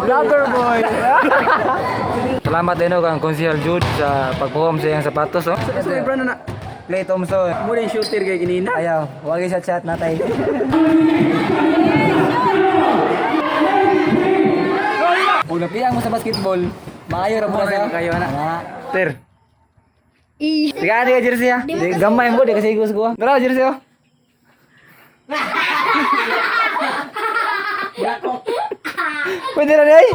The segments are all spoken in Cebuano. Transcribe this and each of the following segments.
Lover boy. Salamat din kang Konsihal Jude sa pagpuhom sa iyang sapatos, oh. Sa brand na. Clay Thompson. Mo rin shooter kay ginina. Ayaw, wag sa chat natay. Kung napiyang mo sa basketball, maayo ra mo na sa. Kayo na. Ter. Sige, ate ka jersey ha. Di, gamay mo, di kasi igos ko. Dara, jersey oh. Pwede na day.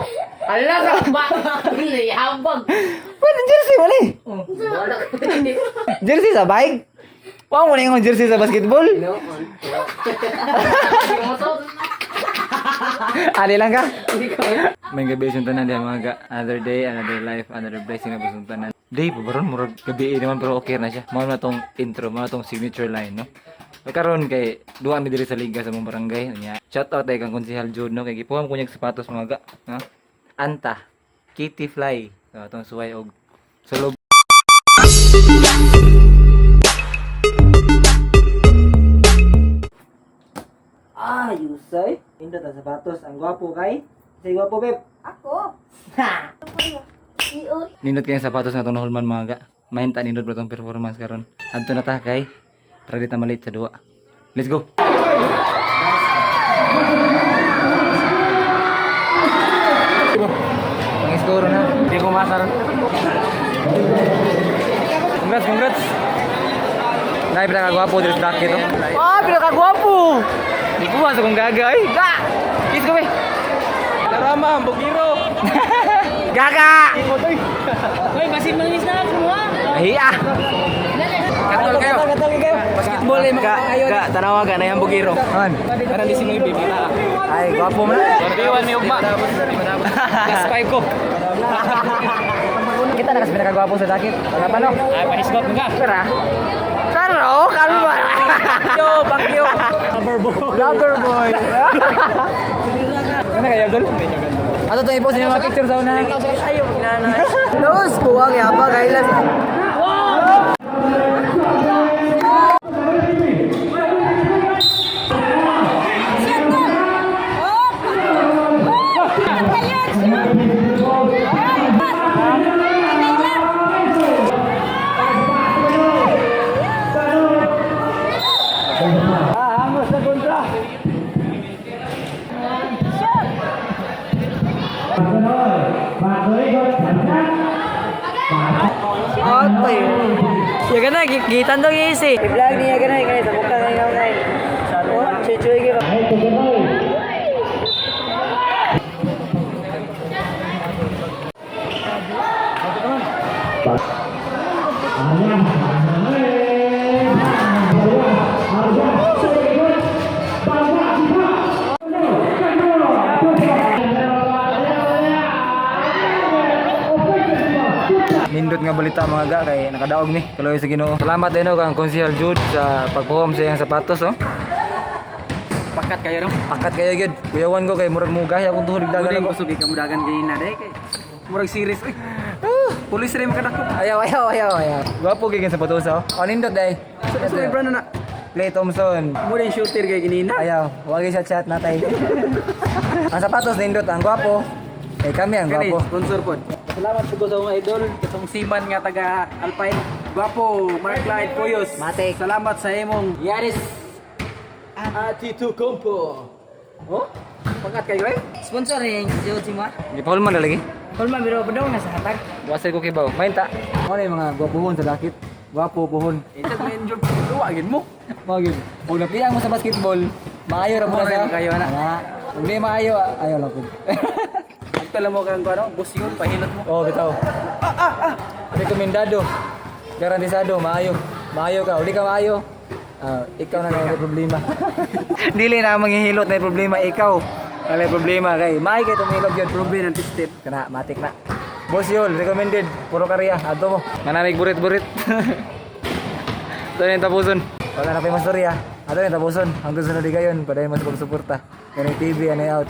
Ala sa ba? Habag. Pwede jersey, wala eh. Jersey sa bike? Wa mo na yung jersey sa basketball? Ali lang ka? May gabi sa tanan diha mga ga. Another day, another life, another blessing na sa tanan. Day pa baron murag gabi eh naman pero okay na siya. Mao na tong intro, mao na tong signature line, no. May karon kay duwa mi diri sa liga sa mong barangay. Nya, shout out kay kang Konsehal Jude, no, kay gipuham ko niyang sapatos mga ga, no. Anta, Kitty Fly. So, atong suway og sulob. Ah, yusay. Indot ang sapatos. Ang gwapo kay. Say gwapo, beb. Ako. Iyo. Nindot kayong sapatos nga itong nahulman mga ga. Mahinta nindot ba itong performance karon. Adto na ta kay para di ta malit sa duwa. Let's go. Ang score na. Di ko masar. Congrats, congrats. Nay, pinakagwapo diri sa bracket oh. Ah, pinakagwapo. Di ko sa kong gaga ay. Ga. Kiss ko be. Tarama, bugiro. Gaga. Hoy, basin mangis na ako ha. Hiya. Katol kayo. Katol kayo. Basketball eh makaayon. Ka, tanawa ka na yung bugiro. Han. Para di sinuibi bata. Ay, gwapo man. Diwan ni ugma. Plus 5 ko. Kita na kasi pinakagwapo sa jacket. Wala pa no. Ay, pahisgot mo ka. Tara. Tara, oh, kalma. Yo, Pacquiao. Lover boy. Ano kaya, Abdul? Ato itong i-post niyo mga picture sa una. Ayaw, ginana. Los, buwang yaba, kailas. Otoy. Ya kana gitan dong isi. I-vlog niya kana kay sa mukha kay kay. Oh, chuchuy gyud. Nindot nga balita mga ga kay nakadaog ni kaloy sa Ginoo. Salamat din kang Konsehal Jude sa pagpuhom sa iyang sapatos oh. Pakat kayo ro. Pakat kayo gyud. Kuyawan ko kay murag mugay akong tuhod dagan Dagan ako. ko sugi kamudagan kay na day kay. Murag series oy. Pulis rin makadako. Ayaw, ayaw, ayaw, ayaw. Gwapo gyud ang sapatos oh. Oh, nindot day. Sa brand na. Clay Thompson. Mo rin shooter kay ginina. Ayaw, wag sa chat natay. Ang sapatos nindot ang gwapo. Eh kami ang Kani gwapo. sponsor pod. Salamat po sa mga idol katong seaman nga taga Alpine. Gwapo, Mark Clyde Puyos. Matik. Salamat sa imong Yaris Atito Compo. Oh? Pakat kayo eh? Sponsor ni Jod si Ma. Gipahulman na lagi. Hulma biro pa daw nga sa hatag. Wasay ko kibaw. Mainta. Mo na yung mga gwapuhon sa dakit. Gwapo puhon. Intat na enjoy duwa gid mo. Mao gyud. Kung napiyang mo sa basketball, maayo ra mo na sa. Mao kayo na. Kung di maayo, ayaw lang ko. Agtala mo kang ano, boss yun, pahilot mo. Oh, bitaw. Rekomendado. Garantisado, maayo. Maayo ka. Uli ka maayo. Ah, ikaw na lang may problema. Dili na manghihilot na may problema ikaw. Na may problema kay maayo kay tumilog yun. Probe ng tested. Kana matik na. Boss Yol, recommended. Puro karya. Adto mo. Manamig burit-burit. Ito na yung tapuson. Wala na pa yung mastorya. Ato na yung tapuson. Hanggang sa naligayon. Padayon mo sa pagsuporta. Ganay TV, anay out.